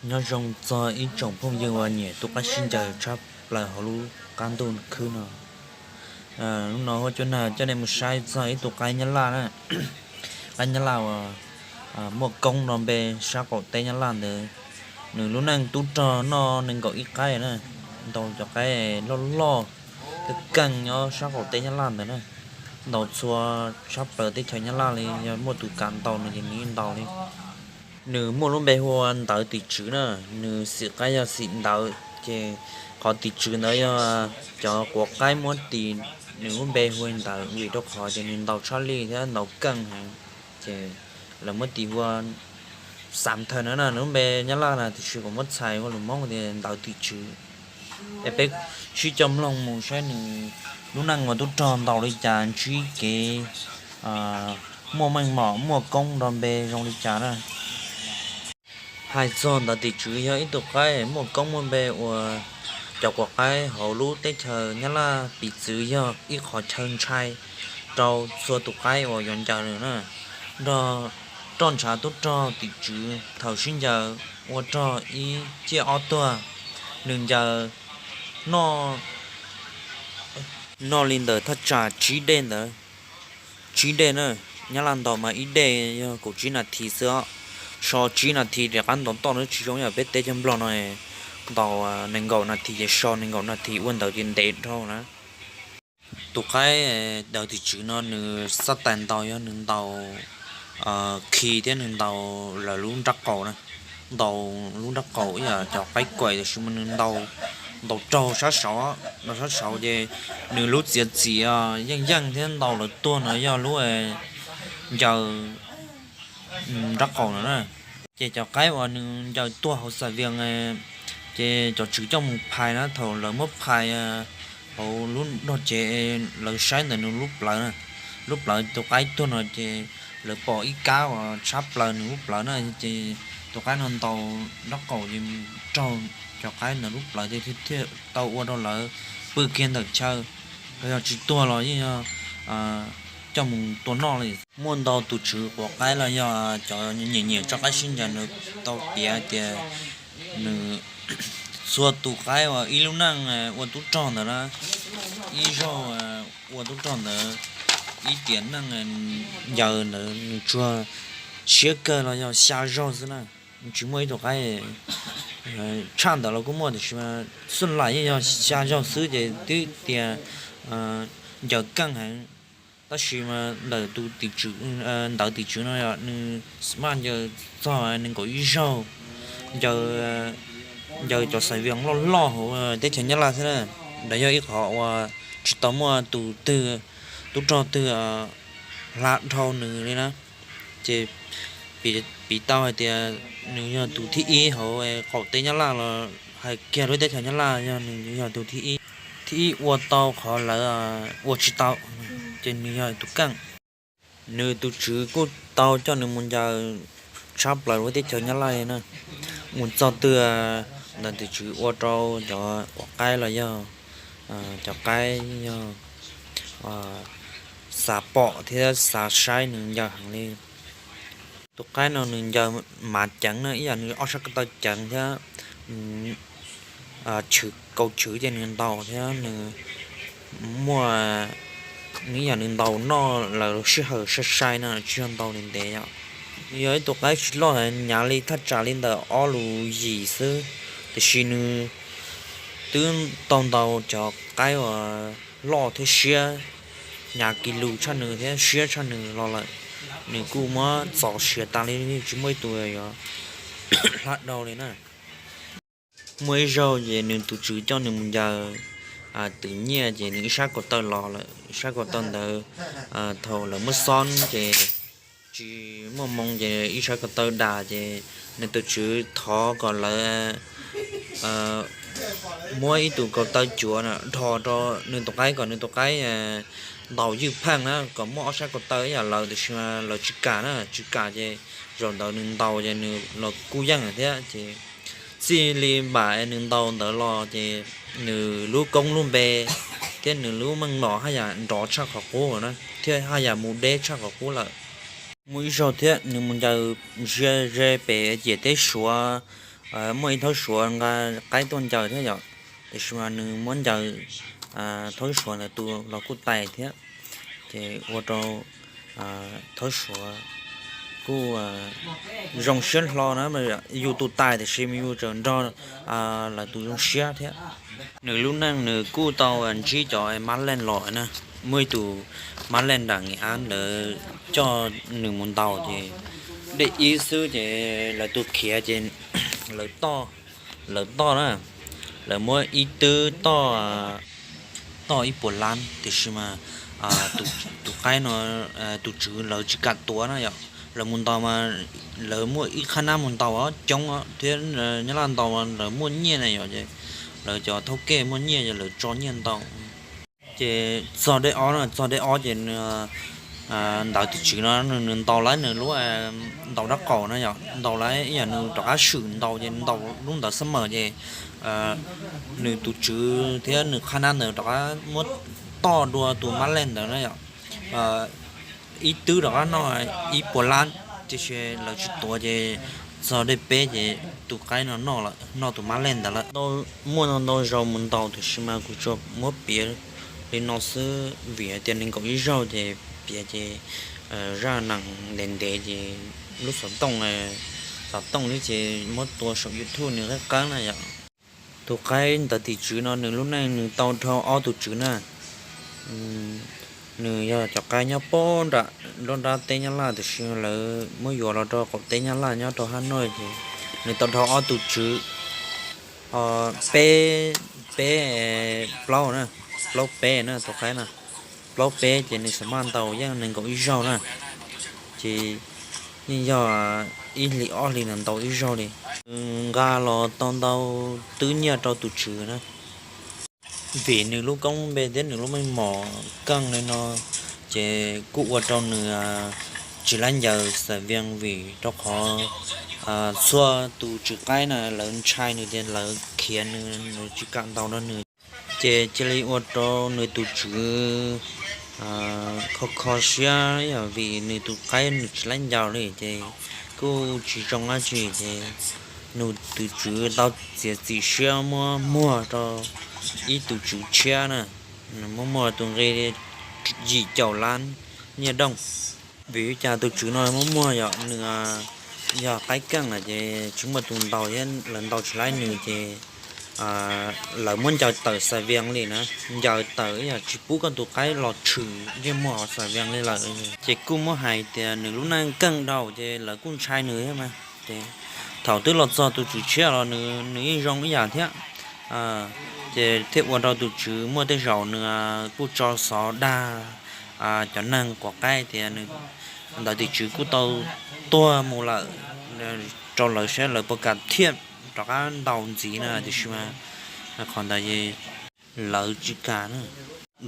Nyob zoo txog ib tsoom phooj ywg uas nyiam tus qaib sib ncaws tshaj plaws hauv lub qab ntuj khwb no. Hnub no Huab Cua Nag coj nej mus saib txog ib tug qaib Nyab Laj na, qaib Nyab Laj uas muaj koob nrog npe sab qaum teb Nyab Laj ntawd. Nws lub neej tub rog noj nees nkaum ib qaib na, ntaus cov qaib loj loj, keej keej nyob sab qaum teb Nyab Laj ntawd na, ntaus txhua tshab plaws teb chaws Nyab Laj li, yog muaj tus kam ntaus nws ces nws yeej ntaus li. Nws muaj lub npe hu ua Ntawv Tim Tswv na, nws xim qaib yog xim ntawv, ces qhov tim tswv ntawd yog cov quav qaib muab tis, nws lub npe hu ua Ntawv vim rau qhov ces nws ntaus tshaj lij thiab ntaus keej heev, ces lawv muab tis hu ua Xam Thawm na, nws lub npe Nyab Laj na, tiam sis kuv muab txhais ua lus Hmoob tias Ntawv Tim Tswv. Es peb sib coj mloog mus saib nws lub neej uas tub rog ntaus li cas, ntsib kev muaj meej mom muaj koob nrog npe zoo li cas na. Hais txog Ntawv Tim Tswv yog ib tug qaib muaj koob muaj npe uas cov quav qaib hauv lub teb chaws Nyab Laj piv txwv yog ib qhov chaw ntshai rau txhua tus qaib uas yuav ncaws nws na. Nrog roj ntshav tub rog tim tswv thaum sib ncaws ua rog ib ciaj ob tuag, nws ncaws noj, noj li ntawm thaj tsam tsib dej ntawd. Tsib dej na, Nyab Laj ntaus mas ib dej yog kaum tsib nas this xwb os. So tsib nas this rov qab ntaus toj na, tsis zoo yam peb teb chaws Nplog no ntaus nees nkaum nas this ces so nees nkaum nas this ua ntawd ces ntev dhau na. Tus qaib Ntawv Tim Tswv no nws xab tais ntaus yog nws ntaus khi thiab nws ntaus lawv lub nrab qaum na, ntaus lub nrab qaum ib yam cov qaib kuam, tiam sis mas nws ntaus, ntaus raug sab saud, ntaus sab saud ces nws lub txiav txim yeej yeej thiab ntaus lawv tuag no yog lub ncaws nrab qaum no na. Ces cov qaib uas nws ncaws tuag hauv Xam Vias, ces cov tswv coj mus phais na, thaum lawv muab phais hauv lub dog cev, lawv saib ntawm nws lub plawv, lub plawv tus qaib tuag no ces lawv pom ib kab uas tshab plaws nws lub plawv na, ces tus qaib no ntaus nrab qaum ces raug cov qaib ntawd lub plawv ces thiaj tau ua rau lawv pw kiag ntawm chaw, los yog tsis tuag los yeej yog coj mus tua noj li. Muaj ntau tus tswv quav qaib los yog cov nyiam nyiam tso qaib sib ncaws nws tau piav tias nws txhua tus qaib uas ib lub neej ua tub rog ntawd na, ib zaug ua tub rog ntawd, ib tiam neej ncaws ntawd nws tsuas siab kawg los yog xya zaug xwb na. Tsis muaj ib tug qaib tshaj ntawd los kuj muaj, tiam sis xub lam yeej yog xya zaug xwb ces twb tias ncaws keej heev. Tab sis mas ntawm tus tim tswv, Ntawv Tim Tswv no nws maj ncaws txog nees nkaum ib zaug, ncaws cov Xam Vias loj loj hauv teb chaws Nyab Laj xwb na. Ntawd yog ib qhov uas tsis tau muaj tus twg, tub rog twg hla dhau nws li na. Ces piv tau hais tias nws yog tus thib ib hauv qaum teb Nyab Laj los hais kiag lub teb chaws Nyab Laj yog nws yog tus thib ib, thib ib ua tau qhov lawv ua tsis tau, ces nws yog tus keej. Nws tus tswv kuj tau coj nws mus ncaws tshab plaws lub teb chaws Nyab Laj li na. Mus txog twg Ntawv Tim Tswv ua rau cov quav qaib los yog cov qaib yog xav pom thiab xav saib nws ncaws heev li. Tus qaib no nws ncaws mav ceev na, ib yam nws ob sab ko taw ceev thiab, chwv kaus chwv ces nws ntaus thiab nws muaj, nws ib yam nws ntaus noj lawv sij hawm sai sai no, tsis yog ntaus ntev ntev yom. Nws yog ib tug qaib tsis loj, nyav li thaj tsam li ntawm ob lus yim xwb, tiam sis nws twb tau ntaus cov qaib uas loj thiab siab, nyav kis lus tshaj nws thiab siab tshaj nws los lawm, nws kuj muab txov siav tas li, tsis muaj ib tug yuav hla dhau li na. Muaj ib zaug ces nws tus tswv coj nws mus ncaws twm nyiaj ces nws ib sab ko taw los lawm, ib sab ko taw ntawd thaum lawv muab xob ces tsis muaj moo ces ib sab ko taw das ces nws tus tswv thov kom lawv muab ib tug ko taw cuav no dhos rau nws tus qaib kom nws tus qaib ntaus ywj pheej na kom muaj ob sab ko taw ib yam lawv, tiam sis lawv tsis kam na, tsis kam ces zaum ntawd nws ntaus ces nws los kuj yeej thiab ces txij li npam nws ntaus ntawd los ces nws lub koob lub npe thiab nws lub meej mom haj yam nrov tshaj qhov qub na, thiab haj yam mus deb tshaj qhov qub lawm. Muaj ib zaug thiab nws mus ncaws ze ze pem ciam teb Suav Muaj ib Thaub Suav nqa qaib tuaj ncaws thiab yom, tiam sis mas nws muab ncaws Thaub Suav ntawd tus los kuj tais thiab, ces ua rau Thaub Suav kuj zoo siab hlo na, yus tus tais tiam sis mas yus tseem nrog lawv tus zoo siab thiab. Nws lub neej nws kuj tau ntsib cov mab leej los na, muaj ib tus mab leej nram Nqi Ab lawv coj nws mus ntaus ces dej ib xwb ces lawv tus khiav ces lawv toj, lawv toj na, lawv muab ib twb toj, toj ib puas lab, tiam sis mas tus qaib no, tus tswv lawv tsis kam tuav na yom, lawv mus ntaus mas lawv muaj ib qhab nab mus ntaus coob thiab, Nyab Laj ntaus lawv muaj nyiaj na yom, ces lawv cov thawj kev muaj nyiaj ces lawv tso nyiaj ntaus. Ces txog dej ob na, txog dej ob ces ntawd tus tswv no nws ntaus lawv nws lub, ntaus dab qaum na yom, ntaus lawv ib yam nws rov qab swm ntaus ces ntaus lub ntawd xab mawm ces nws tus tswv thiab nws qhab nab ntawd rov qab muab toj dua tus mab leej ntawd na yom. Ib twb rov qab noj ib puas lab, tiam sis lawv tsis tuav ces txog dej peb ces tus qaib no noj lawm, noj tus mab leej ntawd lawm. Muaj ntau ntau zaus mus ntaus tiam sis mas kuv tsuas muab piav li no xwb vim hais tias nees nkaum ib zaug ces piav ces zaj nees ntev ntev ces lub xov tooj, xov tooj thiab ces muab tua saum YouTube nws qab qab na yom. Tus qaib ntawd tus tswv no nws lub neej nws tau dhau ob tus tswv na. Nws yog cov qaib nyob pob nram nruab nrab teb Nyab Laj tiam sis lawv muab yuav los rau qaum teb Nyab Laj nyob rau Hab Noj ces nws tau dhau ob tus tswv, peb, peb, plaub na, plaub peb na tus qaib na, plaub peb ces nws xam maj ntaus yeej nees nkaum ib zaug na, ces yeej yog ib hlis ob hlis nws ntaus ib zaug li. Nws nqa los tau ntau twb nyiaj rau tus tswv na. Vim nws lub koob npe thiab nws lub meej mom keej li no ces kuj ua rau nws tsis laib ncaws xav vias vim rau qhov txhua tus tswv qaib na lawv ntshai nws tias lawv khiav nws, nws tsis kam ntaus rau nws. Ces cia li ua rau nws tus tswv kho kho siab vim nws tus qaib nws tsis laib ncaws li ces kuj tsis zoo dab tsi ces nws tus tswv tau txiav txim siab muab muag rau ib tus tswv tshiab na, muab muag tus nqi yim caum lab nyiaj dooj. Vim li cas tus tswv no muab muag yom, nws yog qaib keej lawm ces tsis muaj tus ntaus thiab lawv ntaus tsis laib nws ces lawv muab ncaws tawm xav vias li na, ncaws tawm ib yam tsis pub koj tus qaib los tshwm ntsej muag hauv xav vias li lawm. Ces kuj muab hais tias nws lub neej keej dhau ces lawv kuj ntshai nws thiab mas. Ces thaum twb los txog tus tswv tshiab los nws, nws yeej zoo ib yam thiab. Ces thiaj ua rau tus tswv muaj tej zaum nws kuj tso xov dag cov neeg quav qaib tias nws, ntawd tus tswv kuj tau tuag mus lawm, rau lawv saib lawv puas kam thiaj rov qab ntaus ntxiv na, tiam sis mas qhov ntawd lawv tsis kam na.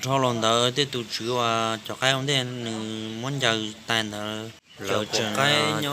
Dhau los ntawd tej tus tswv uas cov qaib ua ntej nws muab ncaws tas ntawd, lawv tseem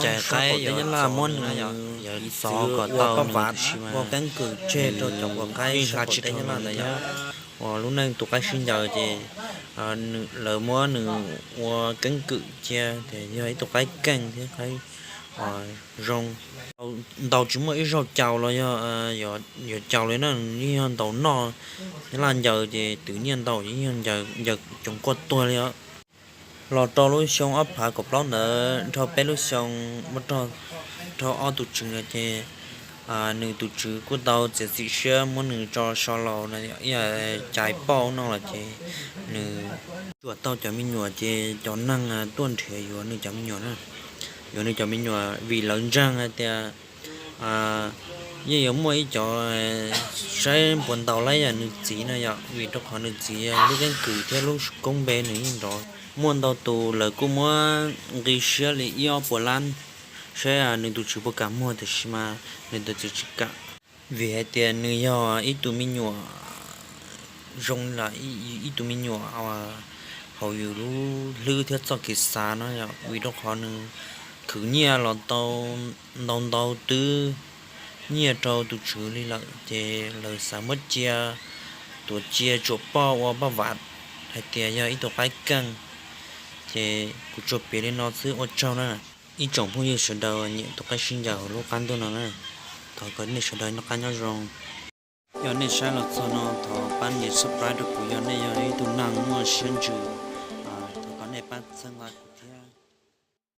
cais qaib, Nyab Laj muab nws xov kom tau nws ua keeb kwm tseg rau cov quav qaib sab qaum teb Nyab Laj ntawd yom. Uas lub neej tus qaib sib ncaws ces lawv muab nws ua keeb kwm cia tias yog ib tug qaib keej thiab qaib zoo. Ntaus tsis muaj ib zaug caus los yog yuav caus li na, yeej yog ntaus noj, Nyab Laj ncaws ces twv nyiaj ntaus ces yeej yog ncaws, ncaws coob quaj tuag li os. Los rau lub xyoo ob phav kaum plaub ntawd, dhau peb lub xyoo muab rog, dhau ob tus tswv ntawd ces nws tus tswv kuj tau txiav txim siab muab nws tso so laus, ib yam cais pauj no los ces nws tsuam tau cov me nyuam ces cov neeg tuaj nrhiav yuav nws cov me nyuam na, yuav nws cov me nyuam vim lawv ntseeg hais tias yeej yuav muaj ib cov saib puas ntaus laib yam nws txiv no yom, vim rau qhov nws txiv lub keeb kwm thiab lub koob npe nws yeej nrov. Muaj ntau tus lawv kuj muab nqi siab li ib ob puas lab saib nws tus tswv puas kam muag, tiam sis mas nws tus tswv tsis kam, vim hais tias nws yog ib tug me nyuam zoo li ib tug me nyuam hauv yus lub hlwb thiab txoj kev xav no yom, vim rau qhov nws khwv nyiaj los tau ntau ntau twb nyiaj rau tus tswv li lawm ces lawv xav muab cia, tuav cia tsuam poj ua poj vam hais tias yog ib tug qaib keej. Ces kuv tsuas piav li no xwb, ua tsaug na ib tsoom phooj ywg sawv daws nyiam tus qaib sib ncaws hauv lub qab ntuj no na. Thov kom nej sawv daws noj qab nyob zoo. Yog nej saib los txog no thov pab nias subscribe rau kuv, yog nej yog ib tug neeg muaj siab ntsws, thov kom nej pab txhawb nqa kuv thiab.